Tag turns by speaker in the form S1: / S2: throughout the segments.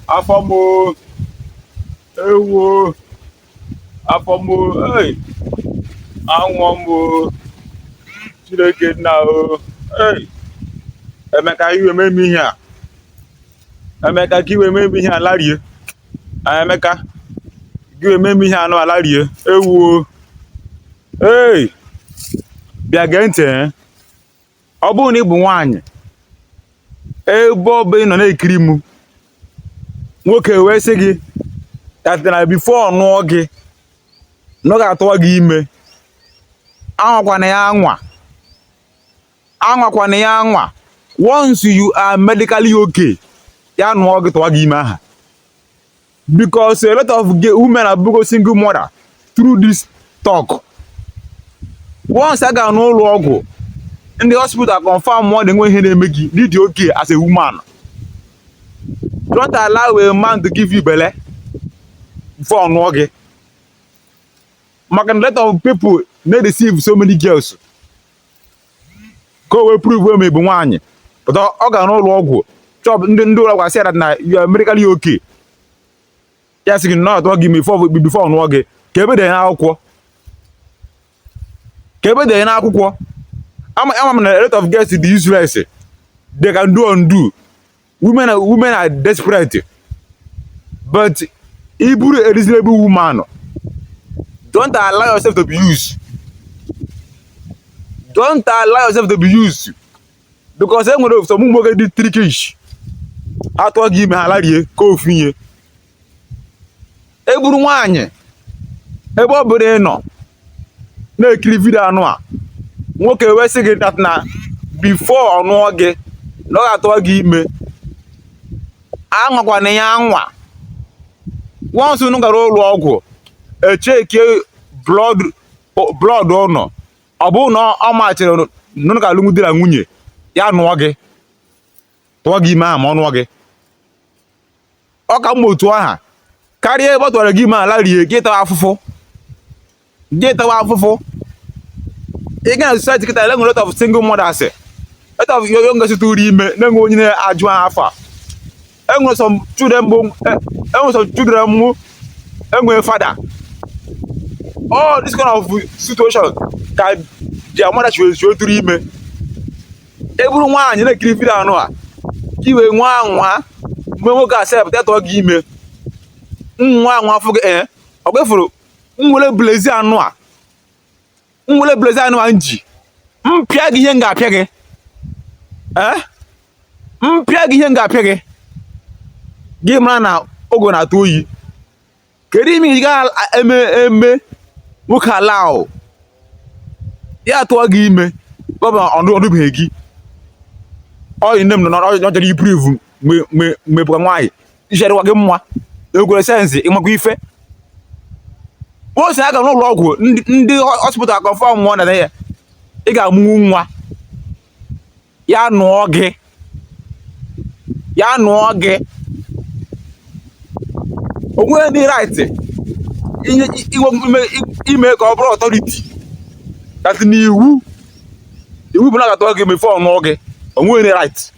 S1: Afọ m o. Ewo. Afọ m o. Ei. Anwụọ m o. Chineke nna o. Ei. Emeka iwe mee m ihe a. Emeka ka iwe mee m ihe a larie. Emeka ka iwe mee m ihe anụ a larie. Ewo. Ei. Bịa gee ntị eh. Ọ bụrụ na ị bụ nwaanyị ebe ọ bụla ị nọ na-ekiri m, nwoke wee sị gị that na before ọ nụọ gị na ọ ga-atụwa gị ime, anwakwana ya anwa, anwakwana ya anwa. Once you are medically okay, ya nụọ gị, tụwa gị ime aha, because a lot of women abụgo single mother through this talk. Once a gara n'ụlọ ọgwụ, ndị hospital confirm mụọ na enwe ihe na-eme gị, dị okay as a woman, don't allow a man to give you belle before ọ nụọ gị, maka na lot of people na-deceive so many girls ka o wee prove ma ị bụ nwaanyị. But ọ gara n'ụlọ ọgwụ chọp, ndị ụlọ ọgwụ asị ya na you are medically okay, ya sị gị na ọ tụọ gị before ọ nụọ gị. Ka ebe dị n'akwụkwọ, ka ebe dị n'akwụkwọ. Ama m na a lot of girls dị useless, they can do undo. Women are desperate, but ị bụrụ a reasonable woman, don't allow yourself to be used. Don't allow yourself to be used, because e nwere some ụmụ nwoke dị trickish, atụọ gị ime, ha larie ka ofu ihe. Eburu nwaanyị, ebe ọ bụla ị nọ na-ekiri video anụ a, nwoke wee sị gị that na before ọ nụọ gị na ọ ga-atụwa gị ime, anwakwana ya anwa. Once unu gara ụlọ ọgwụ, echeke blood ụnọ, ọ bụrụ na ọ machiri na unu ga-alụnwu di na nwunye, ya nụọ gị, tụọ gị ime ahụ. Ma ọ nụọ gị, ọ ka mma otu aha karịa ebe ọ tụwara gị ime ala rie gị, tawa afụfụ, gị tawa afụfụ. Ị ga na society kịta, ele nwere lot of single mothers, lot of young girls tụrụ ime na-enwe onye na-ajụ ha afọ a. Enwere some children bụ, enwere some children mụ enwere father. All this kind of situation ka their mother chiri tụrụ ime. Eburu nwaanyị na-ekiri video anụ a, ka iwee nwa anwa mgbe nwoke asepụta tụọ gị ime, nwa anwa afọ gị. Ee, ọ kwefuru nwere blezi anụ a, nwere blezi anụ a nji mpịa gị ihe m ga-apịa gị. Ee, mpịa gị ihe m ga-apịa gị, gị mara na ogo na-atụ oyi. Kedu ime ị ga-eme eme nwoke ala ahụ ya tụọ gị ime gọvanọ ọdụbeghị gị ọyị? Nne m nọ ọ chọrọ iprove mgbe mgbe bụkwa nwaanyị icherịkwa gị mma, egwere sense ịmakwa ife o si aga n'ụlọ ọgwụ, ndị hospital confirm mụọ na ya ị ga-amụnwu nwa, ya nụọ gị, ya nụọ gị. Onweghị ndị right ime ka ọ bụrụ authority that na iwu bụ na ga-atụọ gị before nụọ gị. Onweghị ndị right.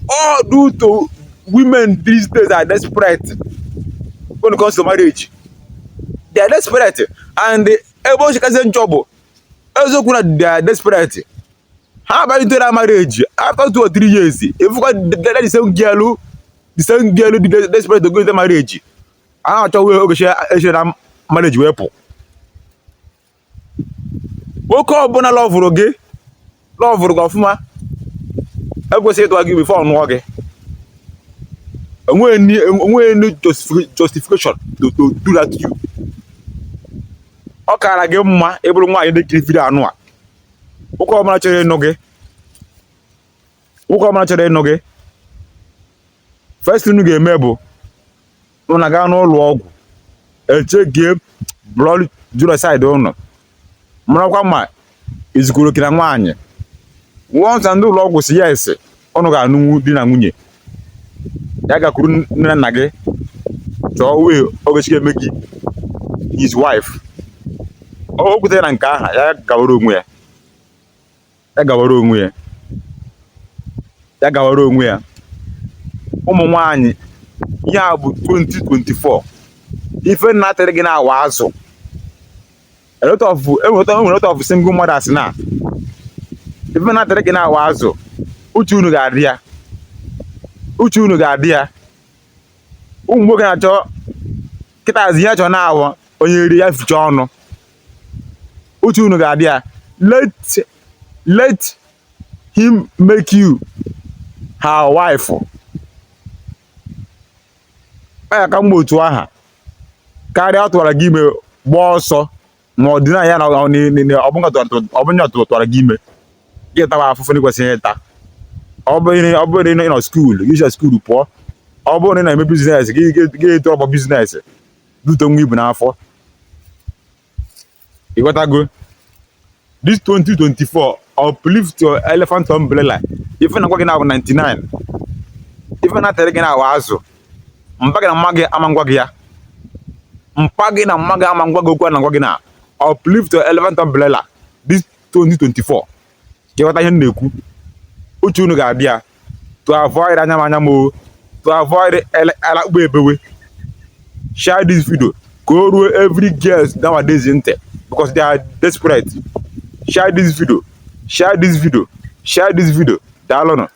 S1: All due to women these days are desperate when it comes to marriage. They are desperate, and ebe o chikazi njọ bụ eziokwu na they are desperate, ha abanye into that marriage, after 2 or 3 years, ifụkwa the same girl, the same girl dị desperate to go into marriage, a na-achọ wee oge eche na marriage wee pụ. Nwoke ọbụla loveụrụ gị, loveụrụ gị ọfụma, ekwesịghị ịtụwa gị before ọ nụọ gị. Enweghị any justification to do that to you. Ọ kaara gị mma ịbụrụ nwaanyị na-ekiri video anụ a, nwoke ọbụla chọrọ ịnụ gị, nwoke ọbụla chọrọ ịnụ gị, first thing unu ga-eme bụ unu gaa n'ụlọ ọgwụ, echekie blood genotype ụnụ, marakwa ma izukwuru oke na nwaanyị. Once ndị ụlọ ọgwụ si yes, ụnụ ga-anụnwu di na nwunye, ya gakwuru nne na nna gị, chọọ wee ogechi ga-eme gị his wife. O kwutere na nke aha, ya gawara onwe ya, ya gawara onwe ya, ya gawara onwe ya. Ụmụ nwanyị Ihe a bụ 2024. Ife na-atịrị gị na-awa azụ. A lot of enwere lot of single mothers na ife na-atịrị gị na-awa azụ. Uche unu ga-adị ya, uche unu ga-adị ya. Ụmụ nwoke na-achọ kịtazi ihe achọ na-awụ onye ri ya ficha ọnụ. Uche unu ga-adị ya. Let him make you her wife. Ọ ya ka mma otu aha karịa ọ tụwara gị ime gbaa ọsọ, ma ọ dị na ya na ọ bụghị tụwara gị ime, gị tawa afụfụ na kwesịrị ịta. Ọ bụrụ na ị nọ school, gị si school pụọ. Ọ bụrụ na ị na-eme business, gị ga-eto ọgbọ business dute nwa ibu n'afọ. Ịghọtago? This 2024, uplift your elephant umbrella. Ife na-agwa gị na bụ 99. Ife na-atịrị gị na-awa azụ. Mpa gị na mma gị ama ngwa gị ya, mpa gị na mma gị ama ngwa gị okwu a na ngwa gị na uplift your elephant umbrella this 2024, ka ịghọta ihe m na-ekwu. Uche unu ga-abịa to avoid anya m anya m o, to avoid alakpụ ebewe. Share this video ka o ruo every girls nowadays ntị, because they are desperate. Share this video, share this video, share this video. Daalụnụ.